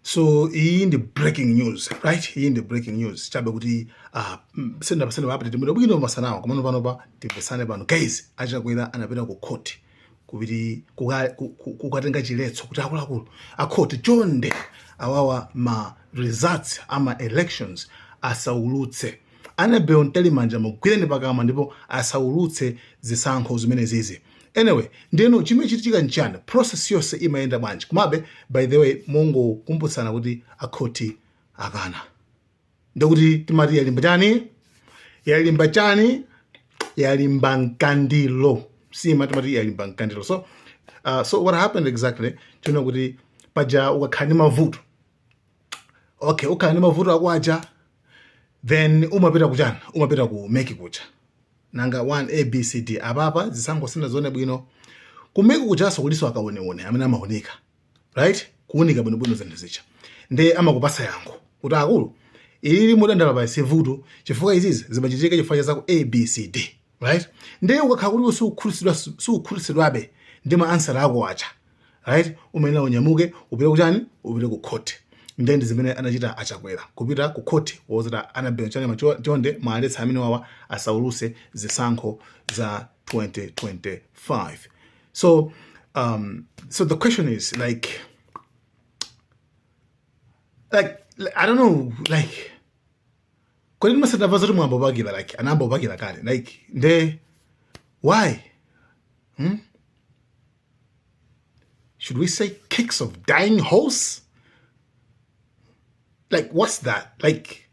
So iyi ndi breaking news, right? Iyi ndi breaking news chabe kuti senda update bwino bwino masanawa, komano panopa timvesane pano, guys. Achakwera anapita ku court kuti kukatenga chiletso kuti akuluakulu akhoti, chonde, awawa ma results ama elections asaulutse. Annabel Mtalimanja, mugwireni pakamwa ndipo asaulutse zisankho zimene zizi. Anyway, ndeno chimene chitika nchani? Process yonse imayenda bwanji? Komabe, by the way, mongokumbutsana kuti akhoti akana, ndikuti timati yalimba chani? Yalimba chani? Yalimba mkandilo. Sima timati yalimba mkandilo. So what happened exactly, chino kuti paja ukakhala ndi mavuto, okay, ukhala ndi mavuto akwaja, then umapita kuchani? Umapita ku MEC kuja. Nanga 1 A B C D, apapa zisankho sinazione bwino. Ku MEC kujaso kuliso akaoneone amene amaoneka, right, kuunika bwinobwino zinthu zicha, ndi amakupasa yankho kuti akulu, ili mudandala pa sivuto chifukwa izizi zimachitika chifukwa cha zaku A B C D, right? Ndiye ukakhala kuti sukhutitsidwabe ndi ma answer ako aja, right, umayenera unyamuke upite kuchani? Upite ku court. Ndiye ndi zimene anachita Achakwera, kupita ku court wozati Annabel Chani, chonde mwaletsa amene wawa asauluse zisankho za 2025. So the question is like, I don't know, like, kodi ndimasadamva zoti mwambo upakira, like anayamba upakira kale, like nde why, Should we say kicks of dying horse? Like, what's that? Like,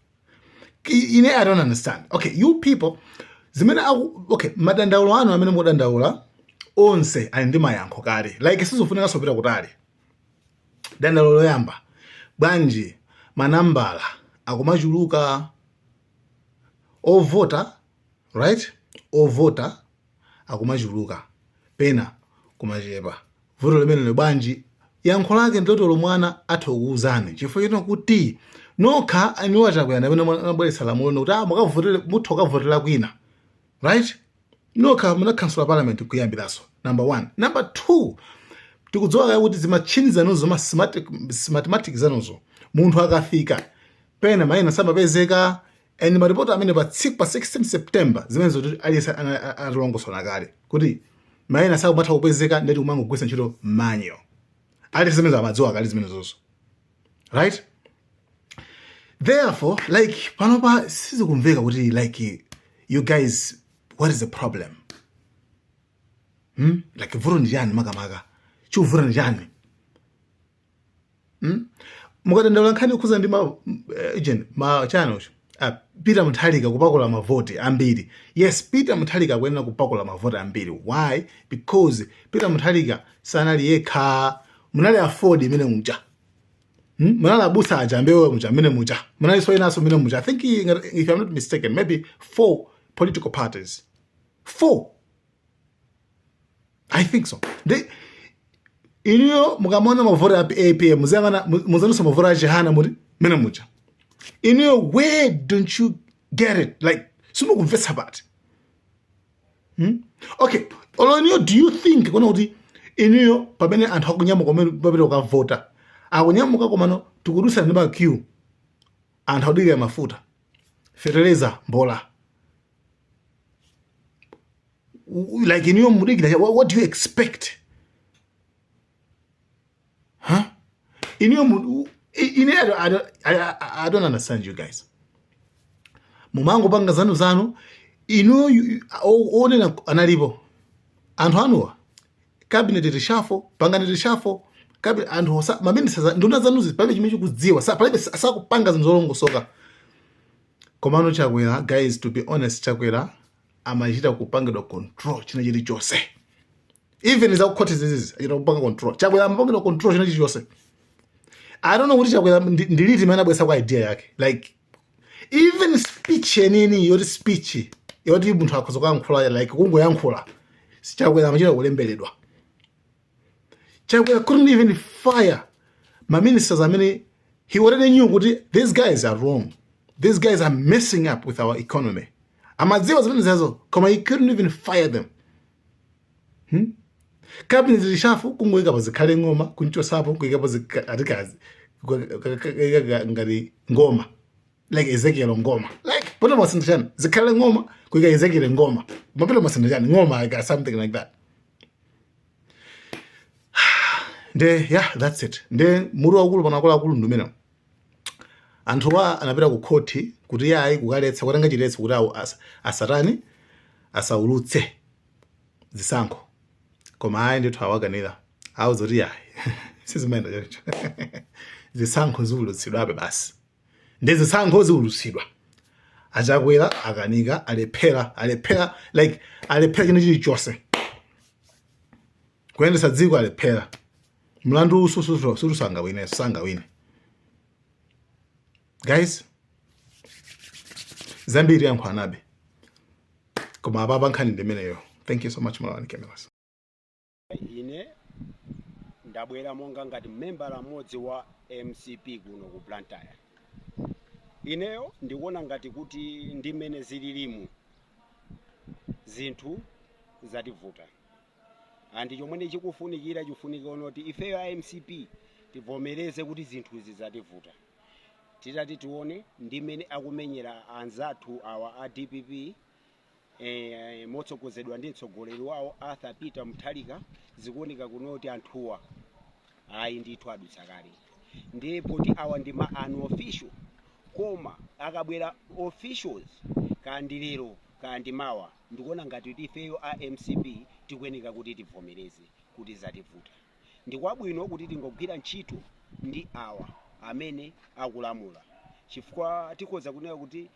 ine I don't understand. Okay, you people, zimene aku, okay, madandaulo anu amene mudandaula onse ali ndi mayankho kale. Like, sizofunika sopita kutali. Dandaulo loyamba, bwanji manambala akumachuluka ovota, right? Ovota akumachuluka, pena kumachepa. Vuto limene bwanji? Yankho lake ndilotolo mwana atha kukuwuzani, chifukwa chino kuti nokha aniwo Achakwera amene anabweretsa lamulo kuti ah, mukavotere, mutha kukavotera kwina, right? Nokha munakhansula parliament kuyambiraso, number one. Number two, tikudziwa kaya kuti zimachini zanuzo, ma Smartmatic zanuzo, munthu akafika pena mayina samapezeka, and maripoti amene pa tsiku pa 16 September zimene zoti aliyense atilongosola kale kuti mayina sakumatha kupezeka, ndeti kumangogwiritsa ntchito manual. Aliyense zimene amadziwa kale zimene zozo, right? Therefore, like, panopa sizikumveka kuti, like, you guys, what is the problem, Like, vuto ndi chani makamaka? Chikuvuta ndi chani, Mukadandaula nkhani yokhuza ndi ma agent ma chani ucho, Peter Mutharika kupakula mavoti ambiri. Yes, Peter Mutharika akuyenera kupakula mavoti ambiri. Why? Because Peter Mutharika sanali yekha. Munali AFORD imene muja, Munali abusa aja ambewe muja amene muja, munalinso enanso amene muja. I think, if I'm not mistaken, maybe four political parties, four, I think so. Ndi inuyo mukamona mavoti a APM, muziyang'ana, muzanunso mavoti a Chihana muti mene muja. Inuyo, where don't you get it? Like, simukumvetsa pati, Okay, olo inuyo, do you think kuona kuti inuyo pamene anthu akunyamuka kumene papita kukavota, akunyamuka, komano tikudutsana ndi ma queue, anthu akudikira mafuta, feteleza mbola, like, inuyo mudikira, what do you expect, huh? Inuyo ine I don't understand you guys. Mumangopanga zanu zanu inuyo. Onena analipo anthu anuwa, cabinet reshuffle, pangani reshuffle cabinet. Anthu osa maminista, nduna zanuzi palibe chimene chikudziwa, palibe, sakupanga zinthu zolongosoka. Komano Chakwera, guys, to be honest, Chakwera amachita kupangidwa control china chilichonse. Even zakukhoti zizizi achita kupanga control. Chakwera amapangidwa control china chilichonse. I don't know kuti Chakwera ndiliti imene abwesa kwa idea yake. Like, even speech yenini yoti speech yoti munthu akhoza kuyankhula, like kungoyankhula, Chakwera amachita kulemberedwa. Chakwera couldn't even fire ma ministers amene he already knew kuti these guys are wrong, these guys are messing up with our economy. Amadziwa zimene zazo, koma he couldn't even fire them, Cabinet reshuffle, kungoyika pa Zikhale Ng'oma, kunchosapo, kuyikapo atikazi. Ngati Ngoma, like Ezekiel Ngoma, like poti mwasintha chani? Zikhale Ng'oma kuika Ezekiel Ngoma, mapita mwasintha chani? Ng'oma, like something like that. Nde yeah, that's it. Nde mutu waukulu pano, akuluakulu, ndi umenewo. Anthuwa anapita ku khoti kuti yayi, kukaletsa, kukatenga chiletso kuti awo asatani, asaulutse zisankho, koma ayi ndithu, awakanira, awuza kuti yayi, sizimayenda choncho, zisankho ziulutsidwabe basi. Ndi zisankho ziulutsidwa. Achakwera akanika, alephera, alephera, like alephera china chilichonse, kuyendetsa dziko alephera. Mlandu sutu sangawine, sangawine guys. Zambiri yankhwanabe, koma apapa nkhani ndimeneyo. Thank you so much, Malawi Cameras. Ine ndabwera monga ngati membala mmodzi wa MCP kuno ku Blantyre. Ineyo ndikuona ngati kuti ndi mmene zililimu, zinthu zativuta, and chomwe chikufunikira, chikufunika kuti ifeyo a MCP tivomereze kuti zinthu izi zativuta. Titati tione ndi mmene akumenyera anzathu awa a DPP, motsogozedwa ndi mtsogoleri wawo Arthur Peter Mutharika, zikuoneka kunoti anthuwa ayi ndithu, adutsa kale. Ndipo ti awa ndi ma unofficial, koma akabwera officials, kandi lero kandi mawa, ndikuona ngati kuti ifeyo a MCP tikuyeneka kuti tivomereze kuti zativuta. Ndikwabwino kuti tingogwira ntchito ndi awa amene akulamula, chifukwa tikhoza kunena kuti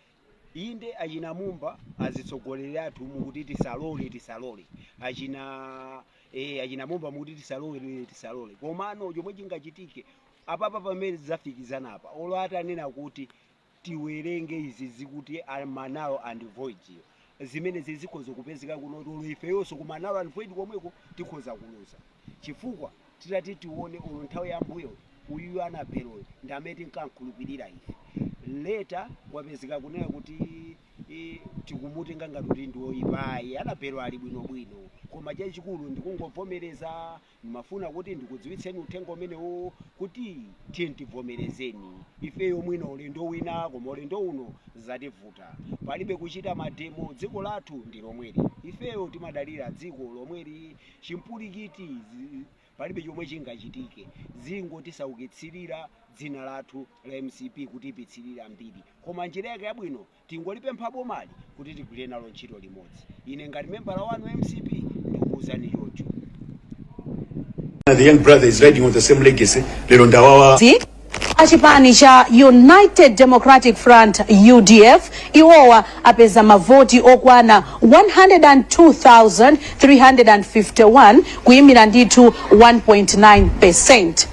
inde, achina Mumba azitsogoleri athu mukuti tisalole, tisalole, achina Mumba mukuti tisalole, tisalole, komano chomwe chingachitike apapa pamene zafikizana apa, olo atanena kuti tiwerenge izi zikuti ma null and void, zimene zizikhoza kupezeka kuno, olo ifeyonso kuma null and void komweko tikhoza kuluza, chifukwa titati tione olo nthawi yambuyo, uyuyu Annabeloyo ndi amene tinkankhulupirira ife. Later kwapezeka kunena kuti tikumutenga ngati kuti ndi woyipayi. Annabelo ali bwinobwino, koma chachikulu ndikungovomereza. Ndimafuna kuti ndikudziwitseni uthenga umenewo kuti tiye tivomerezeni ifeyo, mwina ulendo wina, koma ulendo uno zativuta. Palibe kuchita mademo, dziko lathu ndi lomweli, ifeyo timadalira dziko lomweli. Chimpulikiti palibe chomwe chingachitike, zingotisaukitsirira dzina lathu la MCP, kutipitsirira mbiri. Koma njira yake yabwino, tingolipempha bomali kuti tigwire nalo ntchito limodzi. Ine ngati membala wanu MCP ndikuwuzani choncho. The young brother is riding on the same legacy. Lero ndawawa. Achipani cha United Democratic Front, UDF, iwowa apeza mavoti okwana 102,351, kuyimira ndithu 1.9%.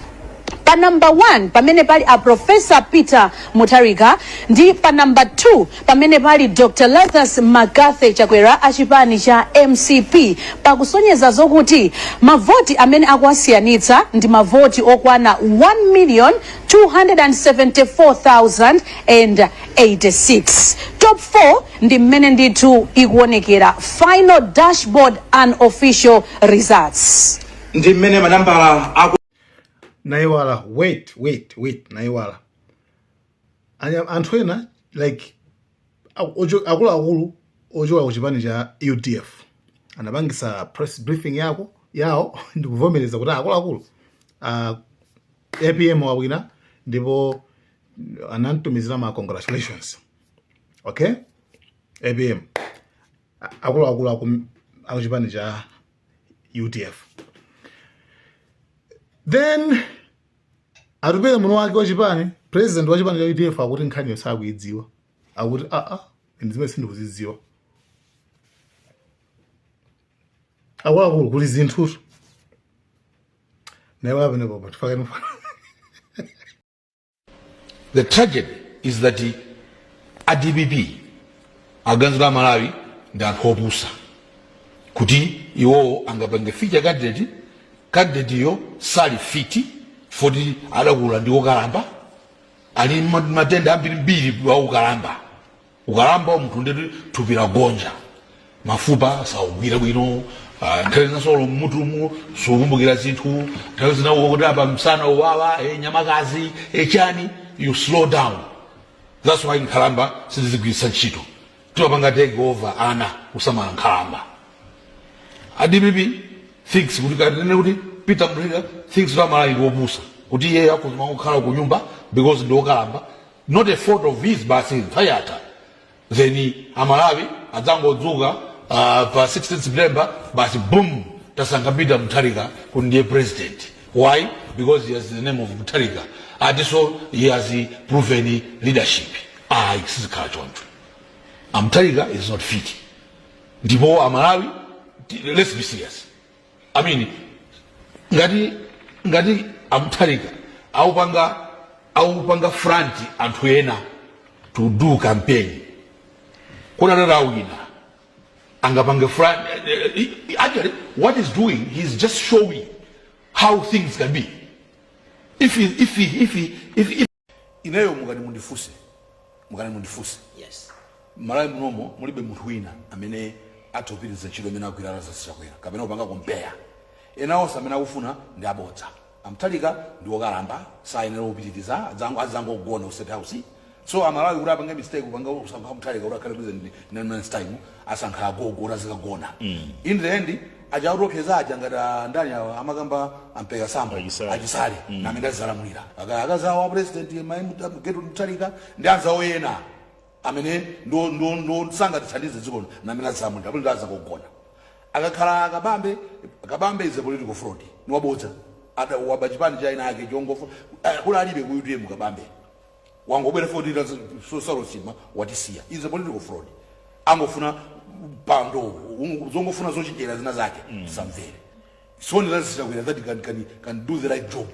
Pa namba 1 pamene pali a Professor Peter Mutharika, ndi pa namba 2 pamene pali Dr Lazarus McCarthy Chakwera achipani cha MCP, pakusonyeza zokuti mavoti amene akuwasiyanitsa ndi mavoti okwana 1 million 274,086. Top 4 ndi mmene ndithu ikuonekera final dashboard unofficial results. Ndi mmene manambala aku Naiwala, wait, wait, wait, naiwala. Anthu ena like akuluakulu ochoka ku chipani cha UDF anapangisa press briefing yako yawo ndikuvomereza kuti akuluakulu, APM wawina, ndipo anamtumizira ma congratulations. Okay, APM, akuluakulu aku chipani cha UDF. Then Atupele muno wake wachipani, president wa chipani cha UDF, akuti nkhaniyo sakuidziwa, akuti aa, ine zimene sindikuzidziwa. Akuluakulu, kuli zinthutu naye pamenepo tifakeni. The tragedy is that a DPP aganizira Malawi ndi anthu opusa, kuti iwowo angapange feature candidate, candidate yo sali fit, foti adakula ndi wokalamba, ali matenda ambirimbiri wa ukalamba. Ukalamba wa munthu ndeti thupi lagonja, mafupa saugwira bwino, Ah, nthawi zina solo mmutumu sukumbukira zinthu, nthawi zina ukuti apa msana uwawa, nyamakazi, chani, you slow down. That's why nkhalamba sizigwiritsa ntchito, timapanga take over ana kusamala nkhalamba. A DPP thinks kuti kanene kuti Peter Mutharika thinks kuti Amalawi ndi opusa, kuti iye akuzima kukhala ku nyumba because ndi okalamba, not a fault of his, basi nthawi yatha. Then Amalawi adzangodzuka pa 16 September, basi, boom, tasankha Peter Mutharika kuti ndiye president. Why? Because he has the name of Mutharika, atiso he has proven leadership. Ah, sizikhala choncho. Amutharika is not fit. Ndipo Amalawi, let's be serious. I mean, ngati Amutharika aupanga front anthu ena to do campaign, kuti atawina angapange front. Actually, what he's doing, he's just showing how things can be if he, if he, if he, if ineyo mukati mundifuse, Malawi munomo mulibe munthu wina amene atha kupitiriza ntchito imene agwira Lazarus Chakwera kapena kupanga compare. Ena onse amene akufuna ndi abodza. Amutharika ndi wokalamba, sayenera kupitiriza, adzangogona ku State House. So Amalawi kuti apange mistake kupanga kusankha Mutharika kuti akhale president in 9 months time, asankha agogo kuti azikagona. In the end achautokheza aja ngati ndani awa amakamba ampeka sambo. Achisale. Achisale namene azizalamulira akazawo a president Gertrude Mutharika ndi anzawo ena amene ndo sangatithandize dziko namene azizalamulira kuti azakugona. Akakhala Kabambe, Kabambe is a political fraud, ni wabodza. Ada waba chipani cha ina ake chongofa kula alibe ku UTM. Kabambe wangobwera foti sosalosima watisiya, is a political fraud, angofuna pando zongofuna zochenjera zina zake. Samvere soni lazichakwera that can do the right job.